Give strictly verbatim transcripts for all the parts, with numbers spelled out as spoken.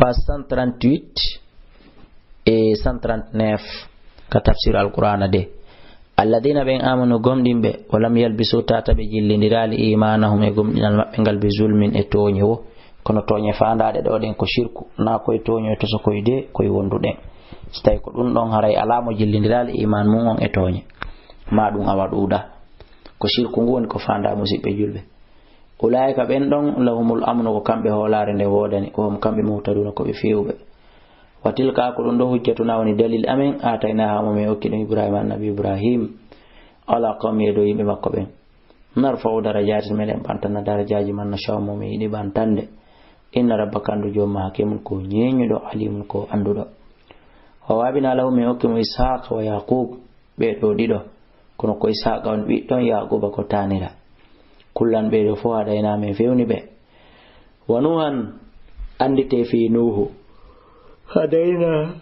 Page cent trente-huit e cent trente-neuf ka tafsir Alqur'aana de. Alladina, ɓen, amanu, gomɗinɓe, wa lam yalbisu, tata ɓe jillindiraali, imanahum, e gomɗinal maɓɓe ngal, bi zulmin, e tooñe wo. Kono tooñe faandaɗe ɗo ɗen ko shirku, na koye tooñoy tosokoy de, koye wonduɗen. So tawi ko ɗum ɗon, haray alaa mo jillindiraali iman mum on e tooñe. Ma ɗum awa ɗuuɗa. Ko shirku ngu woni ko faandaa, musiɓɓe julɓe. Ulaa'ika, ɓen ɗon, lahumul amnu, ko kamɓe hoolaare nde woodani, wa hum, kamɓe, muhtaduuna, ko ɓe feewuɓe. Wa tilka, ko ɗum ɗo, hujjatuna, woni dalil amen, aataynaha, mo men okki ɗum Ibrahima, annabi Ibrahim, ala qawmi, e dow yimɓe makko ɓen. Narfa'u darajaatin, meɗen ɓantana darajaaji man nasha'u, mo men yiɗi ɓantande. Inna rabbaka, anndu joom ma, hakimun, ko ñeeñuɗo, alimun, ko annduɗo. Wa wahabna lahu, men okki mo Ishaqa wa Yaqub, ɓee ɗoo ɗiɗo. Kono ko Ishaqa on ɓiɗɗo, Yaquba ko taanira. Kullan, ɓee ɗoo fof, hadayna, men fewni ɓe. Wa Nuhan, annditee fii Nuuhu. Hadayna,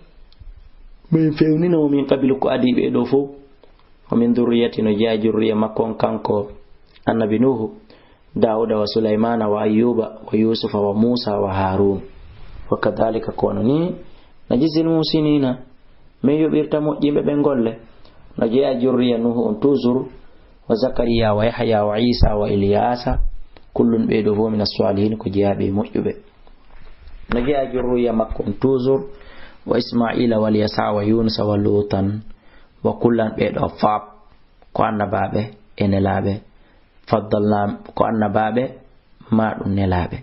men fewnino mo min qabilu, ko adii ɓee ɗoo fof. Wa min dhurriyyati, no jeyaa jurriya makko on kanko annabi Nuuhu, Daawuda wa Sulaymana wa Ayyuba wa Yusufa wa Musa wa Harun. Wa kadhalika, kono ni, najzil muhsinina, men yoɓirta moƴƴinɓe ɓen golle. No jeyaa jurriya Nuuhu on toujours, wa Zakariya wa Yahya wa Isa wa Ilyasa, kullun ɓee ɗoo fof mina salihin, ko jeyaaɓe e moƴƴuɓe. No jeyaa jurriya makko on toujours, wa Ismaila wal Yasa wa Yunusa wa Lutan, wa kullan, ɓee ɗoo fop ko annabaaɓe e nelaaɓe. Faddalna, ko annabaaɓe, ma ɗum nelaaɓe.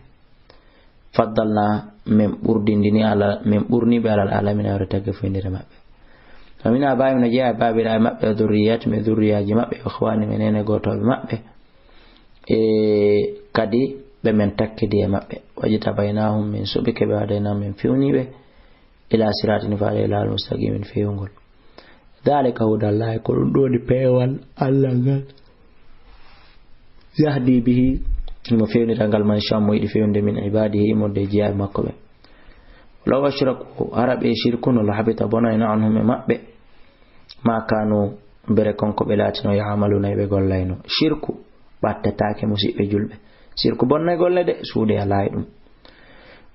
Faddalna, min ɓurdindini ala, min ɓurniɓe alal alamina, wara tagge foyndere maɓɓe. Wa min abaihim, no jeyaa e baabiraaɓe maɓɓe, wa dhurriyyatihim, e dhurriyaaji maɓɓe, wa ikhwanihim, e neene gootooɓe maɓɓe. E kadi ɓe men takkidi e maɓɓe. Wajtabaynahum, min suɓike ɓe, wa hadaynahum, min fewniɓe, ila siratin, faade laawol, mustaqimin, fewngol. Dhalika hudallahi, ko ɗum ɗo woni peewal Allah ngal. Yahdi bihi, himo fewnira ngal man shaa, mo yiɗi fewnude, min ibadihi, immorde e jiyaaɓe makko ɓe. Law ashraku, hara ɓe shirkuno, la habita, bonayno, anhum, e maɓɓe, ma kanu, bere kon ko ɓe laatino, ya'maluna, e ɓe gollayno. Shirku ɓattataake, musiɓɓe julɓe. Shirku bonnay golle de, suuɗe alaa e ɗum.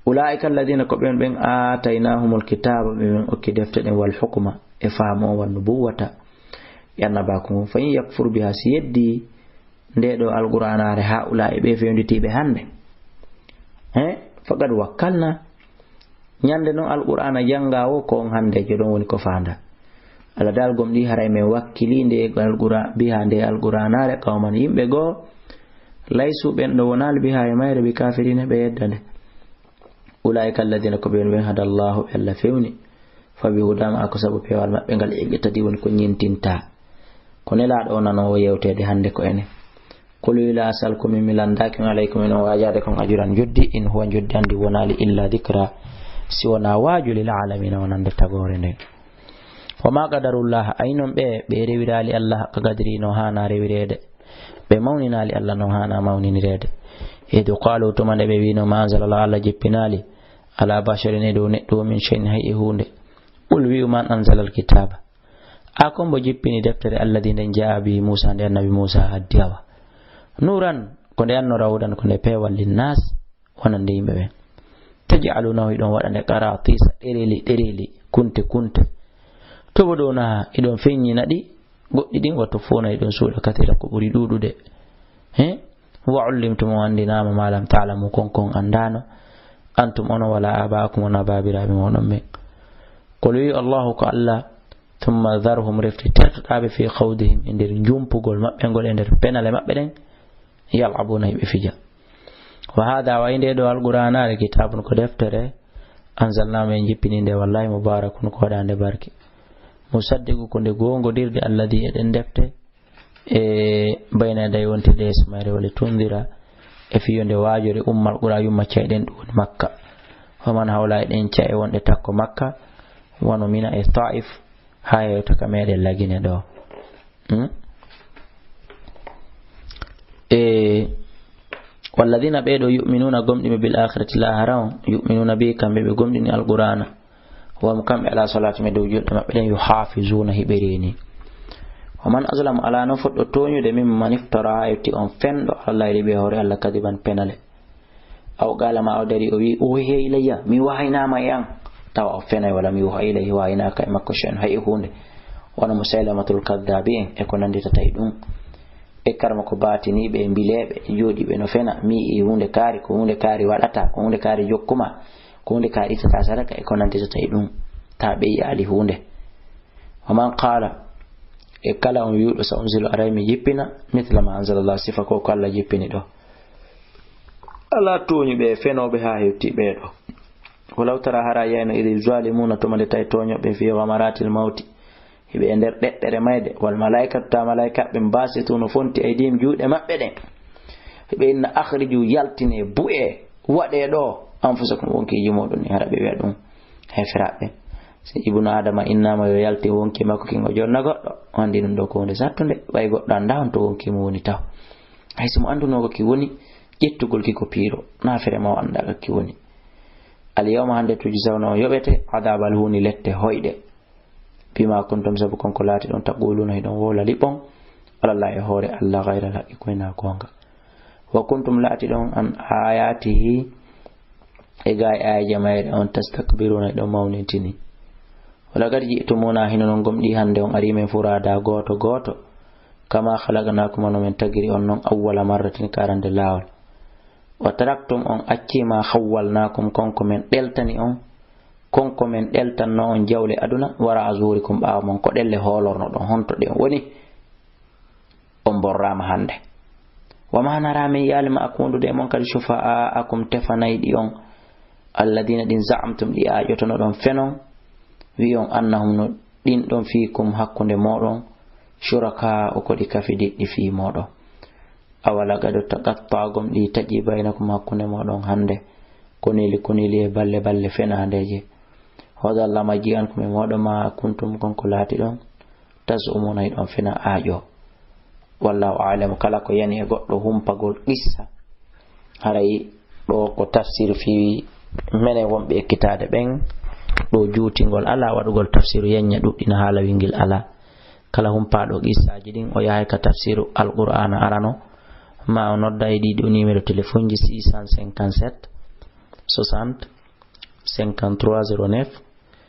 Ulaa'ika alladina, ko ɓen ɓen, aataynahumul kitaaba, ɓe men okki defte ɗen, wal hukma, e faamu on, wan nubuwata, e annabaaku ngun. Fa in yakfur biha, si yeddi nde ɗo alqur'aanaare, haa'ulaa'i, ɓe fewnditiiɓe hannde, he, faqad wakkalna, ñande non alqur'aana jannga o, ko on hanndeejo ɗon woni ko faanda. Alla dal gomɗi, haray men wakkili nde alqura-, biha, nde alqur'aanaare, qawman, yimɓe goo, laysu, ɓen ɗo wonaali, biha, e mayre, bi kafirina, ɓe yedda nde. Ulaa'ika alladina, ko ɓen ɓen, hadallahu, ɓe Alla fewni, fa bi hudahum, a ko sabu peewal maɓɓe ngal, iqtadi, woni ko ñentinta. Ko Nelaaɗo o nanoowo yewteede hannde ko enen. Qul, wi, la as'alukum, min mi lanndaaki on, alaykum, e on waajaade kon, ajuran, njoddi, in huwa, njoddi an ndin wonaali, illa dhikra, si wonaa waaju, lil aalamiina, wonande tagoore nden. Wa ma qadarullaha, ay non ɓe, ɓe rewiraali Alla haqqa qadrihi, no haanaa rewireede. Ɓe mawninaali Alla no haanaa mawninireede. Id qaalu, tuma nde ɓe wiino, ma anzalallahu, Alla jippinaali, ala basharin, e dow neɗɗo, min shay'in, hay e huunde. Qul, wi'u, man anzalal kitaaba, a ko mbo jippini deftere, alladi, nden, jaa'a bihi Muusa, nde annabi Muusa addi, awa, nuuran, ko nde annora, hudan, ko nde peewal, linnaas, wonande yimɓe ɓen. Taj'alunahu, hiɗon waɗa nde, qaraatiisa, ɗereeli ɗereeli, kunte kunte. Tubduunaha, hiɗon feññina ɗi, goɗɗi ɗin, wa tukhfuuna, hiɗon suuɗa, kathiiran, ko ɓuri ɗuuɗude. He? Wa ullimtum, on anndinaama, ma lam ta'lamu, kon kon anndaano, antum, onon, wala abaa'ukum, wona baabiraaɓe mooɗon ɓen. Qul, wi, Allahu ko Alla, thumma dharhum, refti tertoɗaa ɓe, fi khawdihim, e nder jumpugol maɓɓe ngol, e nder penale maɓɓe ɗen, yal'abuuna, hiɓe fija. Wa haadha, wa nde ɗo alqur'aanaare, kitaabun, ko deftere, anzalnaahu, men jippini nde, wallaahi, mubaarakun, ko waɗaande barke. Musaddiqu, ko nde goongodirde, alladhi, e ɗen defte, e bayna yaday, wonti ɗe yeeso mayre, wali tundira, e fii yo nde waajore ummal qura, yumma cayɗen, ɗum woni Makka. Wa man hawla, e ɗen ca'e wonɗe takko Makka, wano Mina e Taif, haa yewta ka meɗen Lagine ɗo. Hmm? E walladina, ɓee ɗo, yu'minuna, gomɗinɓe, bil akhirati, lahara on, yu'minuna bihi, kamɓe ɓe gomɗini alqur'ana, wa hum, kamɓe, ala salatihim, e dow julɗe maɓɓe ɗen, yuhafizuuna, hiɓe reeni. Wa man azlamu, alaa no foɗɗo tooñude, mimman iftara, hewti on fenɗo, ala Allahi, ɓe hoore Alla, kadiban, penale. Aw qala, ma o dari o wi, uhiya ilayya, mi wahaynaama e an. Tawa o fenay, wala mi uhiya ilayhi, wahaynaaka e makko shay'un, hay e huunde. Wano Musaylamatul Kaddabi en e ko nannditata e ɗum. E karma ko baatiniiɓe e mbileeɓe, jooɗiiɓe no fena, mi e huunde kaari, ko huunde kaari waɗata, ko huunde kaari jokkuma, ko huunde kaari ittata sadaka e ko nannditata e ɗum. Ta ɓe yi'aali huunde. Wa man qala, e kala on wi'uɗo, sa unzilu, aray mi jippina, mithla ma anzalallah, sifa ko ko Allah jippini ɗo. Alaa tooñuɓe e fenooɓe haa hewti ɓee ɗo. Walaw tara, hara yayno, idh zalimuna, tuma nde tawi tooñooɓe, fi ghamaratil mawti, hiɓe e nder ɗeɗɗere mayde, wal malaikatu, ta malaikaaɓe, basituna, fonti aydihim, juuɗe maɓɓe ɗen. Hiɓe inna, akhriju, yaltine, bu'e, waɗe ɗo, anfusakum, wonkiiji muɗum ni, hara ɓe wi'a ɗum heferaaɓe. Si Ibnu Adama innama yo yaltin wonki makko kin o jonna goɗɗo, o anndi ɗum ɗo ko huunde sattunde, ɓay goɗɗo annda honto wonki mum woni taw. Hay si mo anndunoo ko ki woni, ƴettugol ki ko piiro, na fere ma o annda ko ki woni. Al yawma, hannde, tujzawna, on yoɓete, adabal huuni, lette hoyɗe. Bima kuntum, sabu kon ko laati ɗon, taquluna, hiɗon wowla liɓon, alallahi, e hoore Allah, gayral haqqi, ko hinaa goonga. Wa kuntum, laati ɗon, an ayatihi, e gaay aayeeje mayre on, tastakbiruna, hiɗon mawnintini. Walaqad ji'tumuna, hino non gomɗii hannde on arii men furada gooto gooto, kama khalaqnakum, wano men tagiri on non, awwala marratin, ka arande laawol. Wa taraktum, on accii, ma khawwalnakum, kon ko men ɗeltani on, kon ko men ɗeltanno on jawle aduna, wara'a zuhurikum, ɓaawo mon, ko ɗelle hoolornoɗon, honto ɗen woni? On borraama hannde. Wa ma nara, min yi'aali, ma'akum, wondude e mon kadi, shufa'aakum, tefanayɗi on, alladina, ɗin, za'amtum, ɗi aaƴotonoɗon fenon, wi'on, annahum, no ɗin ɗon, fiikum, hakkunde mooɗon, shurakaa'u, ko ɗi kafidiɗɗi fii mooɗon. Awalaqad taqatta'a, gomɗii taƴii, baynakum, hakkunde mooɗon hannde, koneli koneli e balle balle fenaandeeje. Wa dalla, majjii, ankum, e mooɗon, ma kuntum, kon ko laatiɗon, taz'umuna, hiɗon fena aaƴo. Wallahu a'lam, kala ko yani e goɗɗo humpagol qissa, haray ɗo ko tafsir fii menen wonɓe ekkitaade ɓen, ɗo juutingol alaa, waɗugol tafsiru yanña ɗuɗɗina haala wingil alaa. Kala humpaaɗo qissaaji ɗin, o yahay ka tafsiru Alqur'aana arano, ma o nodda e ɗii ɗoo numéro téléphone ji, six cent cinquante-sept, soixante, cinquante-trois, zéro neuf,